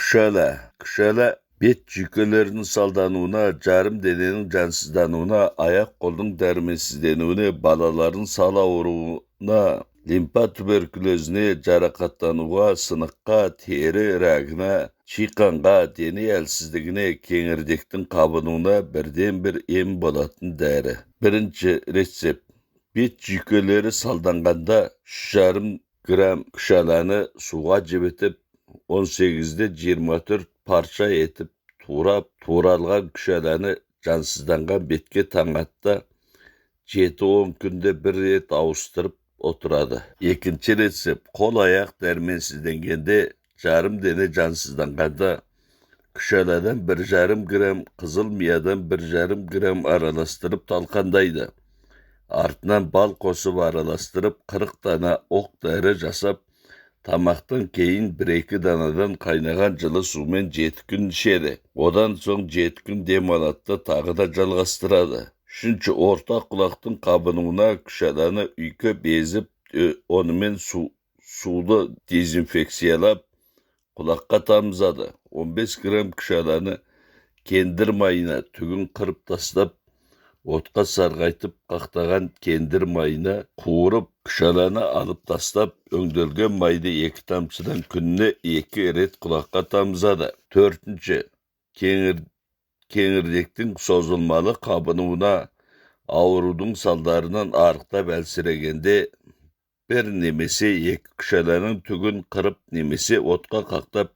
Күшәла. Күшәла бет жүйкелерінің салдануына, жарым дененің жансыздануына, аяқ-қолдың дәрменсізденуіне, балалардың сал ауруына, лимфа туберкулезіне, жарақаттануға, сыныққа, тері рагына, чиқанға, дене әлсіздігіне, кеңірдектің қабынуына бірден-бір ем болатын дәрі. Бірінші рецепт. Бет жүйкелері салданғанда 3,5 грамм күшәланы суға жібітіп, 18-де 24 парша етіп турап, туралған күшәланы жансызданған бетке таң атта 7-10 күнде бір рет ауыстырып отырады. Екінші рецепт. Қол аяқ дәрменсізденгенде, жарым дене жансызданғанда күшәладан 1,5 грамм, қызыл миядан 1,5 грамм араластырып талқандайды. Артынан бал қосып араластырып, 40 дана оқ дәрі жасап, тамақтан кейін 1-2 данадан қайнаған жылы сумен 7 күн ішеді. Одан соң 7 күн демалады да тағы да жалғастырады. Үшінші, орта құлақтың қабынуына күшәланы үйкеп езіп, онымен суды дезинфекциялап, құлаққа тамызады. 15 грамм күшәланы кендір майына түгін қырып тастап, отқа сарғайтып қақтаған кендір майына қуырып, күшәланы алып тастап, өңделген майды 2 тамшыдан күніне 2 рет құлаққа тамызады. Төртінші, кеңірдектің созылмалы қабынуына, аурудың салдарынан арықтап әлсірегенде 1 немесе 2 күшәланың түгін қырып немесе отқа қақтап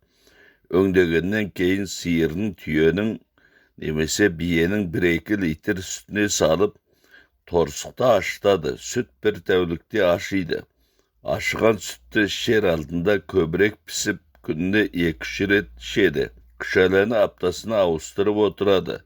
өңдегеннен кейін сиырдың, түйенің немесе биенің 1-2 литр сүтіне салып, торсықта ашытады. Сүт бір тәулікте ашиды. Ашыған сүтті ішер алдында көбірек пісіп, күніне 2-3 рет ішеді. Күшәланы аптасына ауыстырып отырады.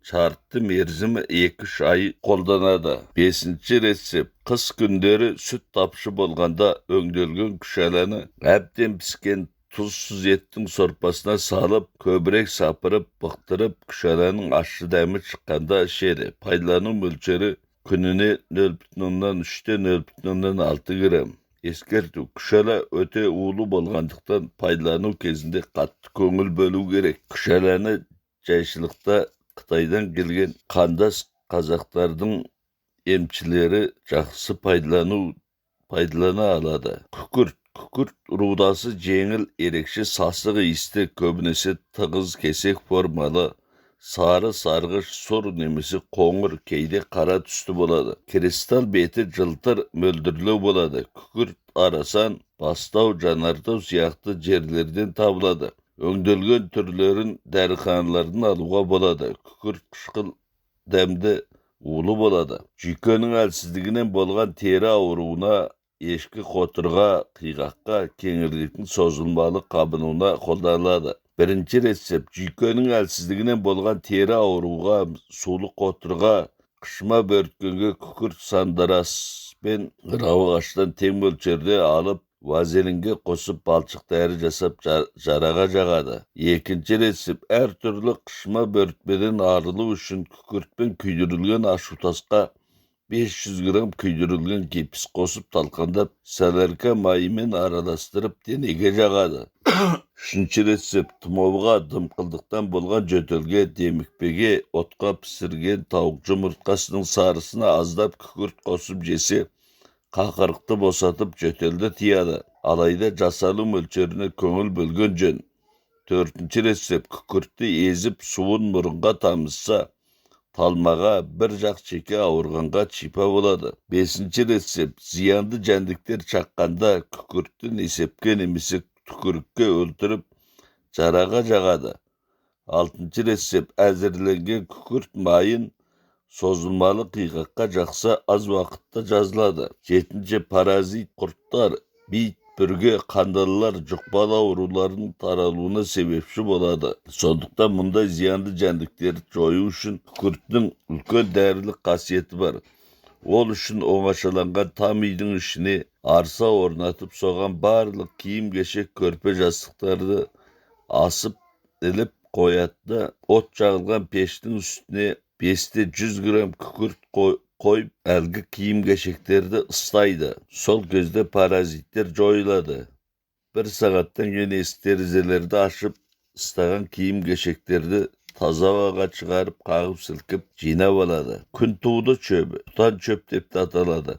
Шартты мерзімі 2-3 ай қолданады. Бесінші рецепт. Қыс күндері сүт тапшы болғанда өңделген күшәланы әбден піскен тұзсыз еттің сорпасына салып, көбірек сапырып, бықтырып, күшәланың ащы дәмі шыққанда ішеді. Пайдалану мөлшері күніне 0,3-тен 0,6 грамм. Ескерту: күшәла өте улы болғандықтан пайдалану кезінде қатты көңіл бөлу керек. Күшәланы жайшылықта Қытайдан келген қандас қазақтардың емшілері жақсы пайдалана алады. Күкірт. Күкірт рудасы жеңіл, ерекше сасық иісті, көбінесе тығыз кесек формалы, сары, сарғыш, сұр немесе қоңыр, кейде қара түсті болады. Кристалл беті жылтыр, мөлдірлеу болады. Күкірт арасан, бастау, жанартау сияқты жерлерден табылады. Өңделген түрлерін дәріханалардан алуға болады. Күкірт қышқыл дәмді, улы болады. Жүйкенің әлсіздігінен болған тері ауруына, ешкі қотырға, қиғаққа, кеңірдектің созылмалы қабынуына қолданылады. Бірінші рецепт. Жүйкенің әлсіздігінен болған тері ауруға, сулы қотырға, қышыма бөрткенге күкірт сандарас пен рауағаштан тең мөлшерде алып, вазелинге қосып балшық дәрі жасап жараға жағады. Екінші рецепт. Әртүрлі қышыма бөртпеден арылу үшін күкіртпен күйдірілген ашутасқа 500 грамм күйдірілген кипс қосып талқандап, солярка майымен араластырып денеге жағады. Үшінші рецепт. Тұмауға, дымқылдықтан болған жөтелге, демікпеге, отқа пісірген тауық жұмыртқасының сарысына аздап күкірт қосып жесе, қақырықты босатып жөтелді тияды. Алайда жасалу мөлшеріне көңіл бөлген жөн. Төртінші рецепт. Күкіртті езіп суын мұрынға тамызса, талмаға, бір жақ шеке ауырғанға шипа болады. Бесінші рецепт. Зиянды жәндіктер шаққанда күкіртті несепке немесе түкірікке өлтіріп, жараға жағады. Алтыншы рецепт. Әзірленген күкірт майын созылмалы қиғаққа жақса, аз уақытта жазылады. Жетінші, паразит құрттар, бит, бүрге, қандалалар жұқпалы аурулардың таралуына себепші болады. Сондықтан мұндай зиянды жәндіктерді жою үшін күкірттің үлкен дәрілік қасиеті бар. Ол үшін оңашаланған там үйдің ішіне арса орнатып, соған барлық киім-кешек, көрпе жастықтарды асып іліп қояды да, от жағылған пештің үстіне 5-те 100 грамм күкірт қойып, әлгі киім-кешектерді ыстайды. Сол кезде паразиттер жойылады. Бір сағаттан кейін есік терезелерді ашып, ыстаған киім-кешектерді таза ауаға шығарып, қағып-сілкіп жинап алады. Күнтуды шөбі, тұтан шөп деп те аталады.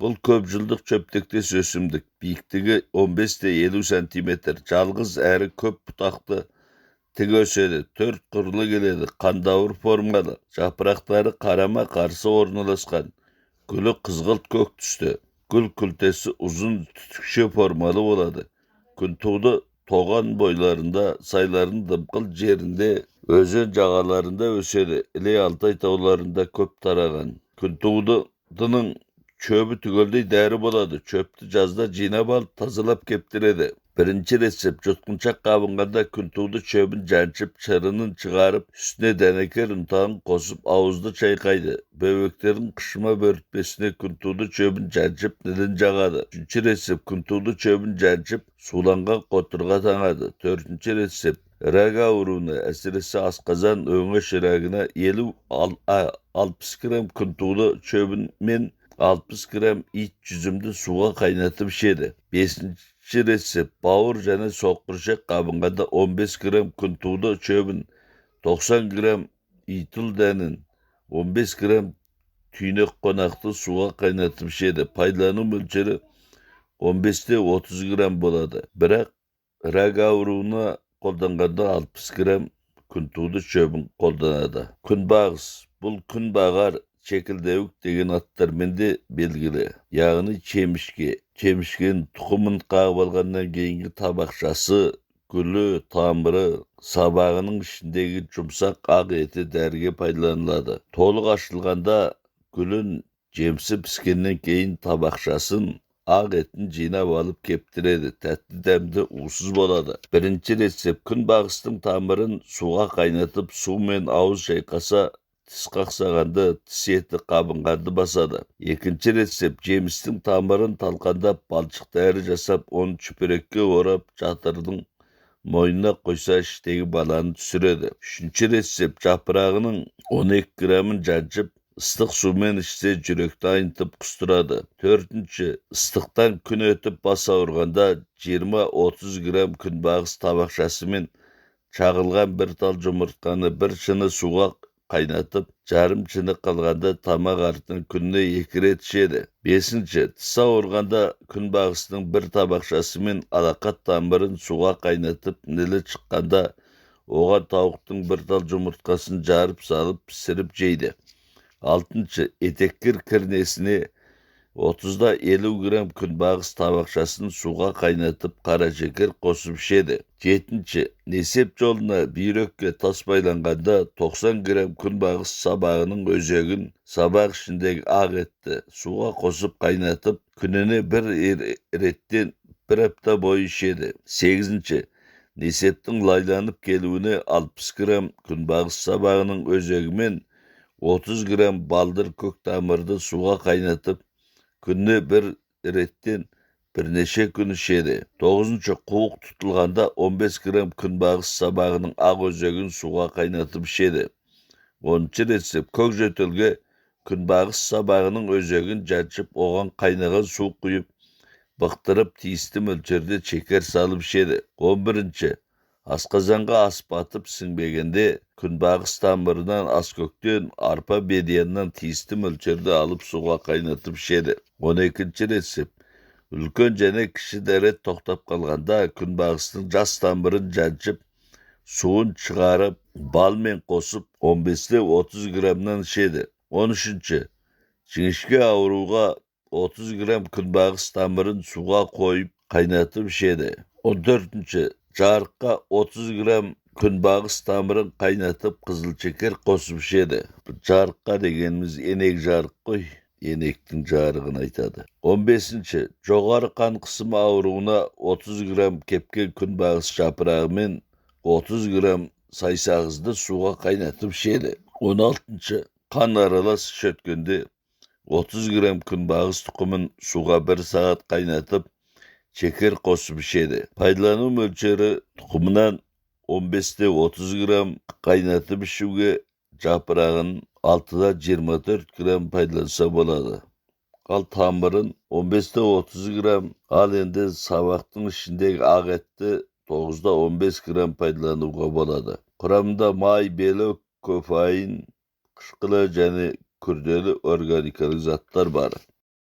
Бұл көп жылдық шөптектес өсімдік, биіктігі 15-50 сантиметр, жалғыз әрі көп бұтақты тік өседі, төрт құрлы келеді, қандауыр формалы, жапырақтары қарама-қарсы орналасқан, гүлі қызғылт көк түсті, гүл күлтесі ұзын түтікше формалы болады. Күнтуды тоған бойларында, сайлардың дымқыл жерінде, өзен жағаларында өседі. Іле Алтай тауларында көп тараған. Күнтудының шөбі түгелдей дәрі болады. Шөпті жазда жинап алып, тазалап кептіреді. Бірінші рецепт: жұтқыншақ қабынғанда күнтуды шөбін жаншып, шырынын шығарып, үстіне дәнекер ұнтағын қосып, ауызды шайқайды. Бөбектердің қышыма бөртпесіне күнтуды шөбін жаншып, нілін жағады. Үшінші рецепт: күнтуды шөбін жаншып, суланған қотырға таңады. Төртінші рецепт: рак ауруына, әсіресе асқазан, өңеш рагына 50-60 грамм күнтуды шөбін мен 60 грамм ит жүзімді суға қайнатып ішеді. Бесінші рецепт: бауыр және соқыр ішек қабынғанда 15 грамм күнтуды шөбін, 90 грамм итұл дәнін, 15 грамм түйнек қонақты суға қайнатып ішеді. Пайдалану мөлшері 15-30 грамм болады. Бірақ рак ауруына қолданғанда 60 грамм күнтуды шөбін қолданады. Күнбағыс. Бұл күнбағар, чекілдеуік деген аттармен де белгілі. Яғни чемішке. Чемішкенің тұқымын қағып алғаннан кейінгі табақшасы, гүлі, тамыры, сабағының ішіндегі жұмсақ ақ еті дәріге пайдаланылады. Толық ашылғанда гүлін, жемісі піскеннен кейін табақшасын, ақ етін жинап алып кептіреді. Тәтті дәмді, уысыз болады. Бірінші рецепт: күнбағыстың тамырын суға қайнатып, сумен ауыз шайқаса, тіс қақсағанды, тіс еті қабынғанды басады. Екінші рецепт: жемістің тамырын талқандап, балшық дәрі жасап, оны шүпірекке орап, жатырдың мойнына қойса, іштегі баланы түсіреді. Үшінші рецепт: жапырағының 12 граммын жаншып, ыстық сумен ішсе, жүректі айнытып құстырады. Төртінші: ыстықтан күн өтіп бас ауырғанда 20-30 грамм күнбағыс табақшасымен шағылған бір тал жұмыртқаны бір шыны суға қайнатып, жарым шыны қалғанда тамақ артынан күніне 2 рет ішеді. Бесінші: тіс ауырғанда күнбағыстың бір табақшасымен алақат тамырын суға қайнатып, нілі шыққанда оған тауықтың бір тал жұмыртқасын жарып салып пісіріп жейді. Алтыншы: етеккір кірнесіне 30-50 грамм күнбағыс табақшасын суға қайнатып, қара шекер қосып ішеді. Жетінші: несеп жолына, бүйрекке тас байланғанда 90 грамм күнбағыс сабағының өзегін, сабақ ішіндегі ақ етті суға қосып қайнатып, күніне бір реттен бір апта бойы ішеді. Сегізінші: несептің лайланып келуіне 60 грамм күнбағыс сабағының өзегімен 30 грамм балдыр көк тамырды суға қайнатып, күніне бір реттен бірнеше күн ішеді. Тоғызыншы: қуық тұтылғанда 15 грамм күнбағыс сабағының ақ өзегін суға қайнатып ішеді. Оныншы рецепт: көк жөтелге күнбағыс сабағының өзегін жаншып, оған қайнаған су құйып, бықтырып, тиісті мөлшерде шекер салып ішеді. 11-ші: асқазанға ас батып сіңбегенде күнбағыс тамырынан, аскөктен, арпа бедияннан тиісті мөлшерде алып суға қайнатып ішеді. 12-ші рецепт: үлкен және кіші дәрет тоқтап қалғанда күнбағыстың жас тамырын жаншып, суын шығарып, балмен қосып 15-30 граммнан ішеді. 13-ші: жіңішке ауруға 30 грамм күнбағыс тамырын суға қойып қайнатып ішеді. 14-ші: жарыққа 30 грамм күнбағыс тамырын қайнатып, қызыл шекер қосып ішеді. Жарыққа дегеніміз енек жарық қой, енектің жарығын айтады. 15-ші: жоғары қан қысымы ауруына 30 грамм кепкен күнбағыс жапырағы мен 30 грамм сайсағызды суға қайнатып ішеді. 16-шы: қан аралас ішөткенде 30 грамм күнбағыс тұқымын суға 1 сағат қайнатып, шекер қосып ішеді. Пайдалану мөлшері тұқымынан 15-30 грамм қайнатып ішуге, жапырағын 6-24 грамм пайдаланса болады. Ал тамырын 15-30 грамм, ал енді сабақтың ішіндегі ақ етті 9,15 грамм пайдалануға болады. Құрамында май, белок, кофеин қышқылы және күрделі органикалық заттар бар.